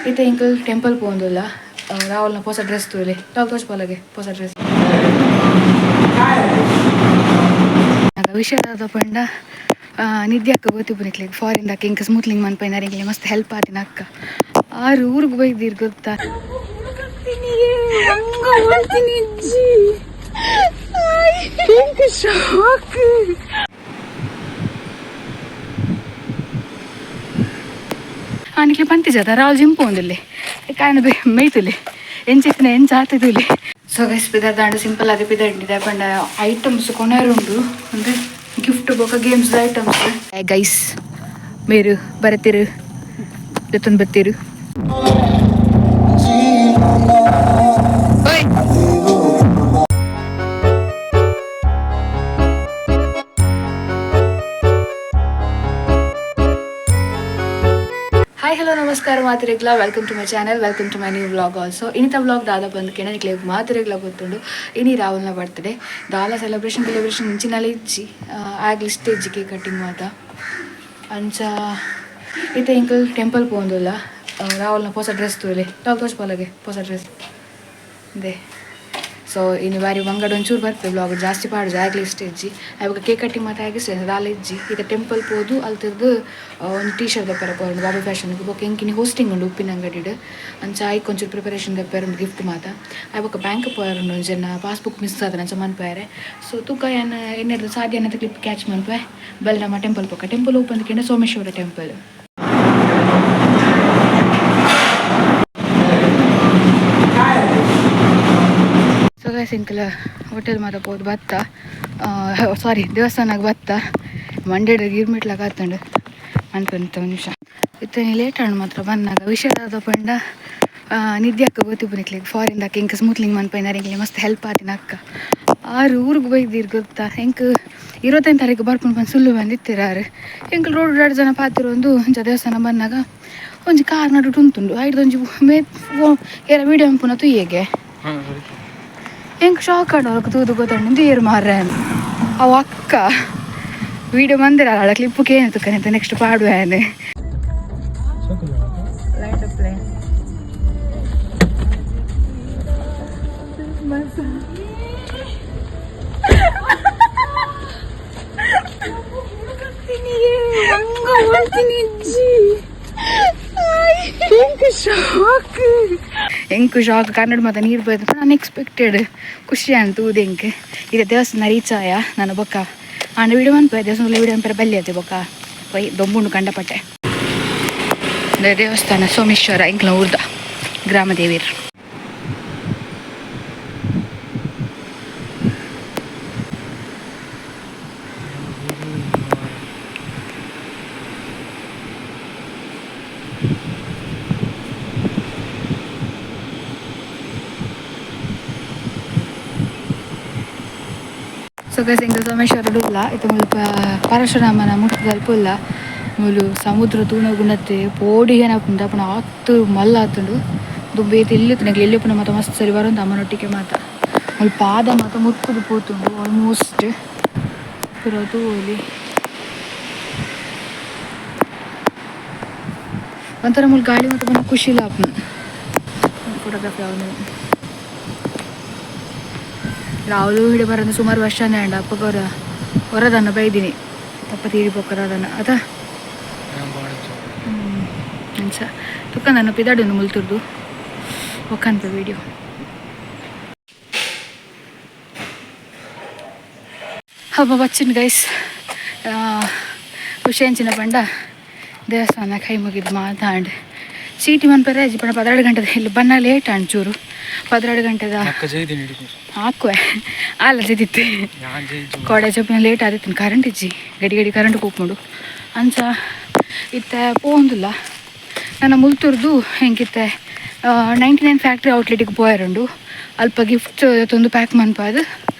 ಇತ್ತೆ ಎಂಕಲ್ ಟೆಂಪಲ್ ಪೋಂದುಲ್ಲ. ರಾಹುಲ್ನ ಪೊಸ ಡ್ರೆಸ್ ತೂಲೆ, ರಾಹುಲ್ ತೋಜ್ಪಾಲಗೆ ಪೊಸ ಡ್ರೆಸ್. ವಿಷಯ ದಾದ ಪಂಡ, ನಿದ್ದೆ ಅಕ್ಕ ಗೊತ್ತಿಪ್ಪು ಫಾರಿನ್ ಅಕ್ಕ, ಇಂಕ ಸ್ಮೂತ್ಲಿಂಗ್ ಮನ್ಪೈನಾರ ಎಂಕ್ಲೆ ಮಸ್ತ್ ಹೆಲ್ಪ್ ಆತಿನ ಅಕ್ಕ. ಆರು ಊರಿಗೆ ಬೈದಿರ್ ಗೊತ್ತಾ? ಶಾಕ್. ನಿಕ್ಲೆ ಪಂತಿ ಜಾತ ರಾಹುಲ್ ಜಿಂಪು ಒಂದಿಲ್ಲೆ ಕಾಯನ ಮೇಯ್ತುಲೆ ಎಂಚಿತ್ತಿನ ಎಂಚ ಆತಿದುಲೆ. ಸೊ ಗೈಸ್, ಪಿದರ್ದಾಂಡ ಸಿಂಪಲ್ ಆದ್ ಪಿದರ್ಡಿದೆ ಪಂಡ ಐಟಮ್ಸ್ ಕೊನರುಂಡು ಅಂದ್ರೆ ಗಿಫ್ಟ್ ಬೊಕ games items. Guys, ಮೇರು ಬರತಿರು ಜೊತನ್ ಬತ್ತೀರು. ಓಯ್. ಹಾಯ್, ಹಲೋ, ನಮಸ್ಕಾರ ಮಾತೆರೆಗ್ಲ. Welcome to my channel, welcome to my new vlog also. ಇನಿತ vlog ದಾದ ಬಂದು ಕೆಣನಿಕ್ಲೆ ಮಾತೆರೆಗ್ಲ ಗೊತ್ತುಂಡು, ಇನಿ ರಾಹುಲ್ನ ಬರ್ತಡೆ. ದಾಲ ಸೆಲೆಬ್ರೇಷನ್ ಸೆಲೆಬ್ರೇಷನ್ ಇಂಚಿನಾಲೆ ಇಜ್ಜಿ, ಆಗ್ಲಿ ಇಷ್ಟ ಕೇಕ್ ಕಟ್ಟಿಂಗ್ ಮಾತ. ಅಂಚ ಇತ್ತೆ ಎಂಕಲ್ ಟೆಂಪಲ್ ಪೋಂದುಲ್ಲ. ರಾಹುಲ್ನ ಪೊಸ ಡ್ರೆಸ್ ತೂಲೆ, ರಾಹುಲ್ ತೋಜ್ಪಾಲಗೆ ಪೊಸ ಡ್ರೆಸ್ they. So ಇನ್ನು ಬಾರಿ ಬಂಗಡ ಒಂಚೂರು ಬರ್ತದೆ ವ್ಲಾಗ್, ಜಾಸ್ತಿ ಪಾಡುದು ಆಗ್ಲಿ ಇಷ್ಟ ಇಜ್ಜಿ. ಆವಾಗ ಕೇಕ್ ಕಟ್ಟಿಂಗ್ ಮಾತ ಆಗಿ ದಾಲ ಇಜ್ಜಿ. ಈಗ ಟೆಂಪಲ್ ಪೋದು ಅಲ್ತಿರ್ದು ಒಂದು ಟೀ ಶರ್ಟ್ ದಪ್ಪರ ಪೋರುಂಡು ಬಾಬು ಫ್ಯಾಷನ್. ಬೊಕ್ಕ ಎಂಕಿನಿ ಹೋಸ್ಟಿಂಗ್ ಉಂಡು ಉಪ್ಪಿನ ಅಂಗಡಿಡ್, ಅಂಚ ಐಕ್ ಒಂಚೂರು ಪ್ರಿಪರೇಷನ್ ದಪ್ಪರ ಉಂಡು ಗಿಫ್ಟ್ ಮಾತ. ಆಯ್ಬೊಕ್ಕ ಬ್ಯಾಂಕ್ ಪೋಯರುಂಡು, ಒಂಜಿ ಪಾಸ್ಬುಕ್ ಮಿಸ್ ಆದ ಅಂಚ ಮನ್ಪೇರೆ. ಸೊ ತೂಕ ಯಾನ್ ಎನ್ನೆರ್ದು ಸಾಧ್ಯ ಅನ್ನತ ಕ್ಲಿಪ್ ಕ್ಯಾಚ್ ಮನ್ಪೆ. ಬಲ್ ನಮ್ಮ ಟೆಂಪಲ್ ಪೋಕ. ಟೆಂಪಲ್ ಓಪನ್ ಕೇಂದ್ರ ಸೋಮೇಶ್ವರ ಟೆಂಪಲ್. ಸೊ ಗೈಸ್, ಎಂಕಲ ಹೋಟೆಲ್ ಮಾತ ಪೋದು ಬತ್ತ, ಸಾರಿ, ದೇವಸ್ಥಾನಕ್ಕೆ ಬತ್ತ. ಮಂಡೆಡ್ ಗಿರ್ಮಿಟ್ಲಾಗ ಆತಂಡು ಅನ್ಕೊಂತ ಒಂದು ನಿಮಿಷ. ಇತ್ತೆ ಲೇಟ್ ಆಂಡ್ ಮಾತ್ರ ಬಂದಾಗ. ವಿಷಯ ದಾದ ಪಂಡ, ನಿದ್ದೆ ಅಕ್ಕ ಗೊತ್ತಿಪ್ಪು ನಿಕ್ಲೆಗ್ ಫಾರಿನ್ ಅಕ್ಕ, ಇಂಕ ಸ್ಮೂತ್ಲಿಂಗ್ ಮನ್ಪೈನಾರ ಎಂಕ್ಲೆ ಮಸ್ತ್ ಹೆಲ್ಪ್ ಆತಿನ ಅಕ್ಕ. ಆರು ಊರಿಗೆ ಬೈದಿರ್ ಗೊತ್ತಾ? ಎಂಕ್ 25 ತಾರೀಕು ಬರ್ಪುಂಡು ಪಂದ್ ಸುಳ್ಳು ಬಂದಿತ್ತೀರ ಆರು. ಎಂಕಲ್ ರೋಡ್ ಎರಡು ಜನ ಪಾತಿರ ಒಂದು ಇಂಚ ದೇವಸ್ಥಾನ ಬಂದಾಗ ಒಂಜಿ ಕಾರ್ ನಡುಟು ಉಂತುಂಡು. ಐಡ್ದ್ ಒಂಜಿ ಮೇ ಏರ ವೀಡಿಯೋ ಪುನ ತುಯ್ಯೆಗೆ. ಎಂಕ್ ಶಾಕ್ ಆಂಡ್. ಅವ್ರಿಗೆ ತೂದು ಗೊತ್ತಂಡು ಏರು ಮಾರ್ರೆ ಅವು ಅಕ್ಕ ವೀಡಿಯೋ ಮಂದಿರ ಅಳ ಕ್ಲಿಪ್ಪು ಕೇನು ತುಕ್ಕನೆ ನೆಕ್ಸ್ಟ್ ಪಾಡುವೆ. Light play. ಶಾಕ್, ಎಂಕು ಶಾಕ್. ಕನ್ನಡ ಮಾತ ನೀರು ಬೈದು ಅನ್ಎಕ್ಸ್ಪೆಕ್ಟೆಡ್ ಖುಷಿ ಅಂತು ಎಂಕ್. ಇದೆ ದೇವಸ್ಥಾನ ರೀಚ್ ಆಯ ನಾನು. ಬೊಕ್ಕ ಆಂಡ ವಿಡಿಯೋ ಮನ್ಪೆ, ದೇವಸ್ಥಾನ ವಿಡಿಯೋ ಮನ್ಪೆರೆ ಬಲ್ಲಿ ಅತ್ತೆ. ಬೊಕ್ಕ ಪೊಯ್ ದೊಂಬುಂಡು ಕಂಡಪಟ್ಟೆ. ದೇವಸ್ಥಾನ ಸೋಮೇಶ್ವರ, ಎಂಕ್ಲ ಊರ್ದ ಗ್ರಾಮ ದೇವಿರ್. ಸೊ ಗೈಸ್, ಎಂಕ್ ಸೋಮೇಶ್ವರ ಉಲ್ಲ. ಇತ್ತೆ ಮುಲ್ಪ ಪರಶುರಾಮನ ಮುಟ್ಟದಲ್ಪ ಉಲ್ಲ. ಮೂಲು ಸಮುದ್ರ ತೂನ ಗುಣತ್ತೆ ಪೋಡಿ ಏನಾಪುಂಡು ಅಪುನ ಆತ್ ಮಲ್ಲ ಆತುಂಡು. ದುಂಬು ಏತ್ ಎಲ್ಲಿ ಇತ್ತು ಎಲ್ಲಿ ಪುನ ಮಾತ ಮಸ್ತ್ ಸರಿ ಬರೋಂತ ಅಮ್ಮನೊಟ್ಟಿಗೆ ಮಾತ. ಮುಲ್ಪ ಪಾದ ಮಾತ ಮುಕ್ಕುದು ಪೋತುಂಡು ಆಲ್ಮೋಸ್ಟ್. ಪೂರ ತೂವೊಲಿ ಒಂಥರ. ಮುಲ್ ಗಾಳಿ ಮಾತ ಪೂನ ಖುಷಿ ಆಪುಂಡು. ಫೋಟೋಗ್ರಫಿ ಅವನು ರಾಹುಲ್ ಹಿಡಿ ಬರೋದು ಸುಮಾರು ವರ್ಷನೇ ಅಂಡ. ಅಪ್ಪಗವರ ಹೊರದನ್ನ ಬೈದಿನಿ ತಪ್ಪ ತೀರಿ ಪೊಕ್ಕರದನ್ನ ಅತ ಅಂಚ ತುಕ್ಕ ನನ್ನ ಪಿದಾಡುನು ಮುಲ್ತುರ್ದು ಒಕ್ಕನ್ಪೆ ವಿಡಿಯೋ. ಹಬ್ಬ ಬಚ್ಚಿನ ಗೈಸ್. ಖುಷಿ ಪಂಡ ದೇವಸ್ಥಾನ ಕೈ ಮುಗಿದು ಮಾತಾಂಡ್ ಚೀಟಿ ಮನ್ಪೆರೆ ಅಜ್ಜಿ ಪಂಡ 12 ಗಂಟೆದ ಇಲ್ಲಿ ಬಣ್ಣ ಲೇಟ್ ಆಂಡ್ ಚೂರು 12 ಗಂಟೆದ ಹಾಕುವೆ ಆಲ ಜದಿತ್ತು. ಕೋಡೆ ಜೊಪ್ಪಿನ ಲೇಟ್ ಆದಿತ್ತು, ಕರೆಂಟ್ ಇಜ್ಜಿ, ಗಡಿ ಗಡಿ ಕರೆಂಟ್ ಪೋಪುಂಡು. ಅಂಚ ಇತ್ತೆ ಪೋಂದುಲ್ಲ. ನನ್ನ ಮುಲ್ತುರ್ದು ಹೆಂಗಿತ್ತೆ 99 ಫ್ಯಾಕ್ಟ್ರಿ ಔಟ್ಲೆಟಿಗೆ ಪೋಯರುಂಡು. ಅಲ್ಪ ಗಿಫ್ಟ್ ತೊಂದು ಪ್ಯಾಕ್ ಮನ್ಪಾದು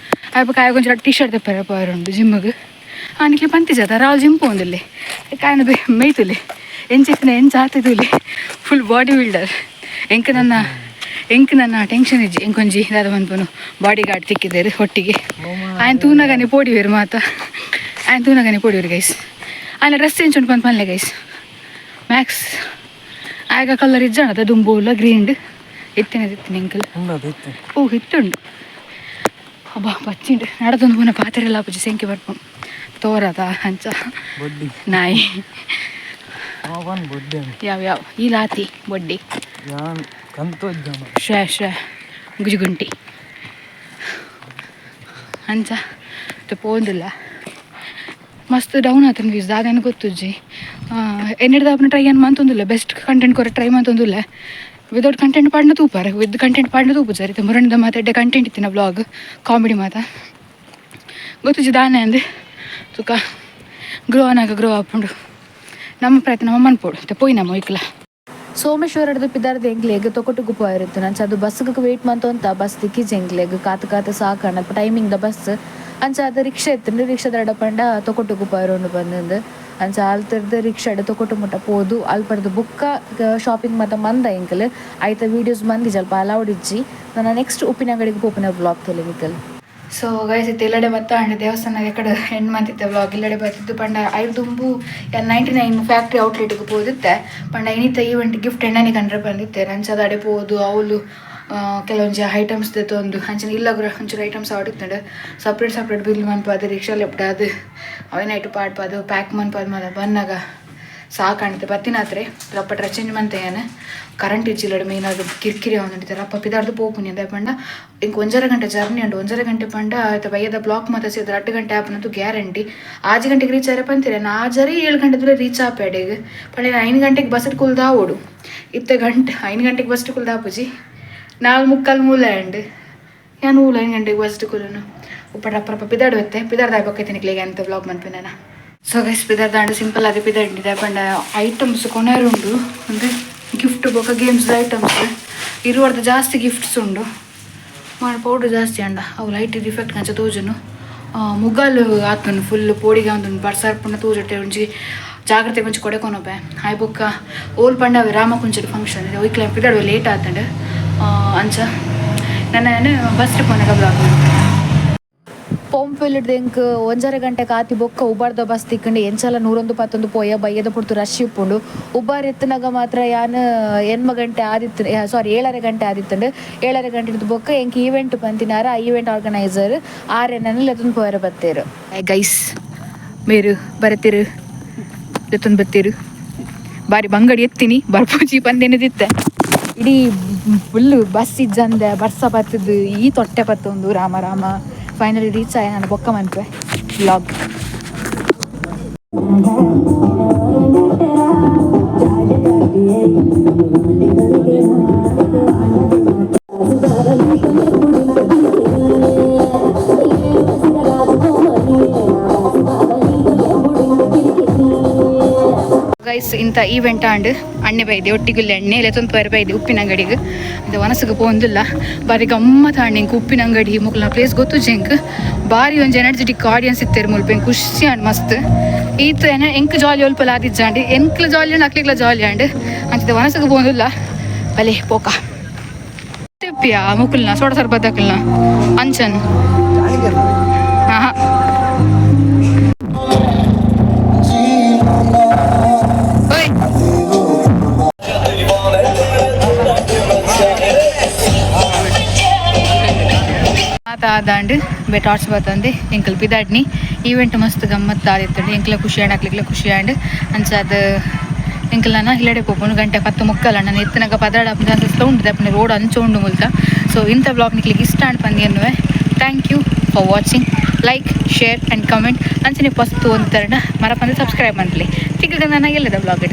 ಅಲ್ಪ ಕಾಯ ಕೊಂಚ ಟಿ ಶರ್ಟ್ ತೆಪ್ಪರೆ ಪೋಯರುಂಡು ಜಿಮ್ಗೆ. ನಿಕ್ಲೆ ಪಂತಿ ಜಾತ ರಾಹುಲ್ ಜಿಮ್ ಪೋಂದಿಲ್ಲೆ ಕಾಯನ ಮೇಯ್ತುಲೆ ಎಂಚಿತ್ತಿನ ಎಂಚ ಆತಿದುಲೆ. Full body builder. ಎಂಕ್ ನನ್ನ ಟೆನ್ಷನ್ ಇಜ್ಜಿ. ಎಂಕೊಂಜಿ ದಾದ ಮನ್ಪುನು ಬಾಡಿ ಗಾರ್ಡ್ ತಿಕ್ಕಿದ್ದೇರು ಒಟ್ಟಿಗೆ. ಆಯ್ನ ತೂನಗನೆ ಪೋಡಿವೇರು ಮಾತ, ಆಯ್ನ ತೂನಗನೆ ಪೋಡಿವೇರು ಗೈಸ್. ಆಯ್ನ ಡ್ರೆಸ್ ಚೇಂಜ್ ಉಂಟು ಪಂದ್ ಪನ್ಲೆ ಗೈಸ್. ಮ್ಯಾಕ್ಸ್ ಆಗ ಕಲರ್ ಇಜ್ಜಾಣ ಅದ ದುಂಬುಲ್ಲ ಗ್ರೀನ್ ಇತ್ತಿನ ಇತ್ತಿನ ಎಂಕಲ್. ಓ, ಇತ್ತುಂಡು. ಅಬ್ಬಾ, ಬಚ್ಚಿಂಡು ನಡದೊಂದು ಪುನ ಪಾತ್ರೆ ಪೂಜೆ ಸೆಂಕಿ ಬರ್ಪುಂಡು ತೋರದ ಅಂಚ. ನಾಯಿ. ಯಾವ ಯಾವ ಈ ಲಾತಿ ಬೊಡ್ಡಿ. ಶ್ರೇ ಶ್ರೇ ಗುಜುಗುಂಟಿ ಅಂಚ ಪೋಂದಿಲ್ಲ. ಮಸ್ತ್ ಡೌನ್ ಆತನ ವ್ಯೂಸ್, ದಾದನ ಗೊತ್ತುಜ್ಜಿ. ಎನ್ನೆಡ್ದಾಪನ ಟ್ರೈ ಅನ್ ಮಂತೊಂದುಲ್ಲ, ಬೆಸ್ಟ್ ಕಂಟೆಂಟ್ ಕೊರ ಟ್ರೈ ಮಂತೊಂದುಲ್ಲ. ವಿದೌಟ್ ಕಂಟೆಂಟ್ ಪಾಡ್ನ ತೂಪಾರೆ, ವಿತ್ ಕಂಟೆಂಟ್ ಪಾಡ್ನ ತೂಪು. ಸರಿ, ಮುರಂಡ ಮಾತಾಡ್ಡೆ ಕಂಟೆಂಟ್ ಇತ್ತಿನ ಬ್ಲಾಗ್ ಕಾಮಿಡಿ ಮಾತ. ಗೊತ್ತುಜ್ಜಿ ದಾನೆ ಅಂದು. ತುಕ ಗ್ರೋ ಅನಾಗ ಗ್ರೋ ಆಪುಂಡು. ನಮ್ಮ ಪ್ರಯತ್ನ ನಮ್ಮ ಮನ್ಪೋಡು. ಪೋಯಿ ನಮ್ಮ ಒಯ್ಕಲ. ಸೋಮೇಶ್ವರದ ಪಿದಾರ್ದ ಎಂಕ್ಲೆಗ್ ತೊಕೊಟುಗು ಪೋಯಿರುತ್ತು. ಅಂಚ ಅದು ಬಸ್ಗೆ ವೇಟ್ ಮಂತೊಂತ ಬಸ್ ತಿಕ್ಕಿಜಿ ಎಂಕ್ಲೆಗ್. ಕಾತು ಕಾತು ಸಾಕಂಡ್. ಅಲ್ಪ ಟೈಮಿಂಗ್ ದ ಬಸ್. ಅಂಚ ಅದು ರಿಕ್ಷಾ ಇತ್ತುಂಡು. ರಿಕ್ಷಾದ ಪಂಡ ತೊಕೊಟುಗು ಪೋಯೆರುಂಡು ಬಂದಂದು. ಅಂಚ ಅಲ್ತರ್ದು ರಿಕ್ಷಾಡ್ ತೊಕೊಟು ಮುಟ್ಟ ಪೋದು, ಅಲ್ಪರ್ದು ಬುಕ್ಕ ಶಾಪಿಂಗ್ ಮಾತ ಮಂದ ಎಂಕಲ್. ಐತ ವೀಡಿಯೋಸ್ ಮಂದಿ ಅಲ್ಪ ಅಲೌಡ್ ಇಜ್ಜಿ. ನನ್ನ ನೆಕ್ಸ್ಟ್ ಉಪ್ಪಿನಂಗಡಿಗೆ ಪೋಪಿನ ವ್ಲಾಗ್ ತೂಲೆ ನಿಕಲ್. ಸೊ ಗೈಸ್, ಇತ್ತೆ ಇಲ್ಲಡೆ ಬತ್ತ ಅಂಡ್ ದೇವಸ್ಥಾನ ಎಕಡೆ ಎಂಡ್ ಮಂತಿತ್ತೆ ವ್ಲಾಗ್. ಇಲ್ಲಡೆ ಬತ್ತಿದ್ದು ಪಂಡ ಐದು ದುಂಬು 99 ಫ್ಯಾಕ್ಟ್ರಿ ಔಟ್ಲೆಟ್ಗೆ ಪೋದಿತ್ತೆ. ಪಂಡ ಇನಿತ ಈವೆಂಟ್ ಗಿಫ್ಟ್ ಎಣ್ಣನೆ ಕಂಡ್ರೆ ಬಂದಿತ್ತೆ. ಅಂಚದ ಅಡೆ ಪೋದು, ಅವಳು ಕೆಲವೊಂಜಿ ಐಟಮ್ಸ್ ದೆತ್ತೊಂದು, ಅಂಚನೆ ಇಲ್ಲ ಒಂಚೂರು ಐಟಮ್ಸ್ ಆಡಿತ್ತಂಡು. Separate separate bill ಮನ್ಪಾದು, rickshaw ಲೆಪ್ಟಾದು, ಅವೇನಾಯ್ತು ಪಾಡ್ಪಾದು, ಪ್ಯಾಕ್ ಮನ್ಪಾದು ಮಾತ ಬನ್ನಾಗ ಸಾಕಾಣ್ತೆ. ಬತ್ತಿನಾತ್ರೆ ರಪ್ಪ ಡ್ರೆಸ್ ಚೇಂಜ್ ಮಂತೆ. ಏನು ಕರೆಂಟ್ ಇಜ್ಜಿಲ್ಲಡು ಮೇನ್, ಅದು ಕಿರಿಕಿರಿ ಅವನಿಡ್ತಾರೆ. ಅಪ್ಪ ಪಿದಾರ್ದು ಪೋಪುನಿ ಅಂದ ಪಂಡ ಇಂಕ್ 1.5 ಗಂಟೆ ಜರ್ನಿ ಉಂಡು. 1.5 ಗಂಟೆ ಪಂಡ ಆಯ್ತು, ಬಯ್ಯದ ಬ್ಲಾಕ್ ಮಾತ ಸೇರಿದ್ರೆ 8 ಗಂಟೆ ಆಪನಂತೂ ಗ್ಯಾರಂಟಿ. 6 ಗಂಟೆಗೆ ರೀಚ್ ಆರೆ ಪಂತೀರ, ನಾ ಆಜರಿ 7 ಗಂಟೆ ರೀಚ್ ಆಪೇಡೆಗ್ ಪಂಡ 5 ಗಂಟೆಗೆ ಬಸ್ ಕುಲ್ದಾ ಓಡು. ಇತ್ತೆ ಗಂಟೆ 5 ಗಂಟೆಗೆ ಬಸ್ ಕುಲ್ದಾ ಪೂಜಿ, 4:45 ಮೂಲೆ ಅಂಡ್ ಯಾನು ಊಲ 5 ಗಂಟೆಗೆ ಬಸ್ ಕುಲನು ಉಪ್ಪಟ ಅಪ್ಪರಪ್ಪ ಪಿದಾಡು ಎತ್ತೆ. ಪಿದಾರ್ದ ಬೊಕ್ಕೈತೆ ಅಂತ ವ್ಲಾಗ್ ಮನ್ಪಿನ. ಸೊ ಗೈಸ್, ಪಿದಾರ್ದಾಂಡು ಸಿಂಪಲ್ ಆದ ಪಿದಾಡಿದೆ. ಪಂಡ ಐಟಮ್ಸ್ ಕೊನೆರುಂಡು ಅಂದರೆ ಗಿಫ್ಟ್ ಬೊಕ್ಕ ಗೇಮ್ಸ್ ಐಟಮ್ಸ್ ಇರುವರ್ದ ಜಾಸ್ತಿ ಗಿಫ್ಟ್ಸ್ ಉಂಡು. ಮಾಡಿ ಪೌಡ್ರ್ ಜಾಸ್ತಿ ಅಂಡ ಅವು ಲೈಟ್ ಡಿಫೆಕ್ಟ್ ಕಂಚ ತೋಜುನು. ಮುಗಲ್ ಆತನು ಫುಲ್ ಪೋಡಿಗೆ ಒಂದು ಬರ್ಸಾರ್ಪುಂಡ ತೋಜಟ್ಟೆ. ಒಂಜಿ ಜಾಗ್ರತೆ ಒಂಜಿ ಕೊಡೆ ಕೊನೊಪೆ ಹಾಯ್ ಬೊಕ್ಕ ಓಲ್ ಪಂಡ ರಾಮಕುಂಜದ ಫಂಕ್ಷನ್ ಇದೆ. ಒಯ್ಕ್ಲ ಪಿದಾಡುವ ಲೇಟ್ ಆತಂಡು. ಅಂಚ ನನ್ನ ಬಸ್ ಪೋನಾಗ ಬ್ಲಾಗ್. ಪಂಪಿಲ್ಡ್ದು ಎಂಕ್ 1.5 ಗಂಟೆ ಕಾತಿ ಬೊಕ್ಕ ಉಬಾರ್ದ ಬಸ್ ತಿಕ್ಕಂಡು. ಎಂಚಲ ನೂರೊಂದು ಪತ್ತೊಂದು ಪೋಯ. ಬಯ್ಯದ ಪುಡ್ತು ರಶ್ ಇಪ್ಪುಂಡು. ಉಬಾರ್ ಎತ್ತನಾಗ ಮಾತ್ರ ಯಾನ್ 8 ಗಂಟೆ ಆದಿತ್ತು, ಸಾರಿ, 7.30 ಗಂಟೆ ಆದಿತ್ತುಂಡು. 7.30 ಗಂಟೆ ಬೊಕ್ಕ ಎಂಕ್ ಈವೆಂಟ್ ಪಂತಿನಾರ. ಆ ಈವೆಂಟ್ ಆರ್ಗನೈಸರ್ ಆರ್ ಎನ್ನನ್ನು ಲೆತ್ತೊಂದು ಪೋಯರ ಬತ್ತೇರು. ಗೈಸ್, ಮೇರು ಬರತಿರು ಜೊತೊಂದು ಬತ್ತೀರು. ಬಾರಿ ಬಂಗಡಿ ಎತ್ತೀನಿ ಬರ್ಪೂಜಿ ಪಂದೇನದಿತ್ತೆ. ಇಡೀ ಫುಲ್ ಬಸ್ ಇಜ್ಜಂದೆ, ಬರ್ಸ ಬತ್ತದ್ದು, ಈ ತೊಟ್ಟೆ ಪತ್ತೊಂದು. ರಾಮ ರಾಮ, ಫೈನಲಿ ರೀಚ್ ಆಯ. ನಾನು ಬೊಕ್ಕ ಮನ್ಪೆ ವ್ಲಾಗ್. ಗೈಸ್, ಇಂಥ ಈವೆಂಟ್ ಆಂಡ್ ಅಣ್ಣೆ ಬೈದೆ ಒಟ್ಟಿಗುಲ್ಲ ಎಣ್ಣೆ ಲೆತ್ತೊಂದು ಪೇರ್ ಬೈದೆ ಉಪ್ಪಿನ ಅಂಗಡಿಗೆ. ಅದು ವನಸುಗೆ ಪೋಂದಿಲ್ಲ. ಬಾರಿ ಗಮ್ಮತ್ ಆಂಡ್ ಎಂಕ್ ಉಪ್ಪಿನ ಅಂಗಡಿ. ಮುಕ್ಲ ಪ್ಲೇಸ್ ಗೊತ್ತು ಎಂಕ್. ಬಾರಿ ಒಂಜಿ ಎನರ್ಜೆಟಿಕ್ ಆಡಿಯನ್ಸ್ ಇತ್ತೇರು ಮುಲ್ಪ. ಎಂಕ್ ಖುಷಿ ಆಂಡ್ ಮಸ್ತ್. ಈತ ಎಂಕ್ ಜಾಲಿ ಒಲ್ಪಲ ಆದಿಜ್ಜಾಂಡ್. ಎಂಕ್ಲ ಜಾಲಿ ಆಂಡ್, ಅಕ್ಲಿಗ್ಲ ಜಾಲಿ ಆಂಡ್. ಅಂಚಿದ ವನಸುಗೆ ಪೋಂದಿಲ್ಲ. ಬಲೆ ಪೋಕ ತಿಪ್ಪಿಯ ಮುಕುಲ್ನ ಸೋಡ ಸರ್ಬತ್ತಕ್ಲ್ನ ಅಂಚನ್. ಆಹಾ. ಓಯ್, ಮಾತ ಆದಾಂಡ್ ಬೆ ಟಾರ್ಚ್ ಬತ್ತಂದೆ ಎಂಕಲ್ ಪಿದಾಡ್ನಿ. ಈವೆಂಟ್ ಮಸ್ತ್ ಗಮ್ಮತ್ ಆದಿತ್ತಂಡು. ಎಂಕ್ಲ ಖುಷಿ ಆಂಡ್, ಅಕ್ಲಿಗ್ಲ ಖುಷಿ ಆಂಡ್. ಅಂಚ ಅದು ಎಂಕಲ್ ನನ ಇಲ್ಲಡೆ ಪೋಪುಂಡು. ಗಂಟೆ 10:45. ನಾನು ಎತ್ತನಾಗ 12 ಚಾನ್ಸಸ್ ಉಂಟು. ಅಪ್ಪನ ರೋಡ್ ಅಂಚ ಉಂಡು ಮುಲ್ತ. ಸೊ ಇಂಥ ಬ್ಲಾಗ್ ನಿಕ್ಲಿಗೆ ಇಷ್ಟ ಆಂಡ್ ಪಂದಿ ಅನ್ನುವೆ. Thank you for watching. Like, share and comment. ಅಂಚನೆ ಪಸ್ತು ಒಂದು ತರಣ ಮರಪಂದು ಸಬ್ಸ್ಕ್ರೈಬ್ ಮನ್ಪುಲೆ. ತಿಕ್ಕ ನನ್ನ ಎಲ್ಲದ ಬ್ಲಾಗ್.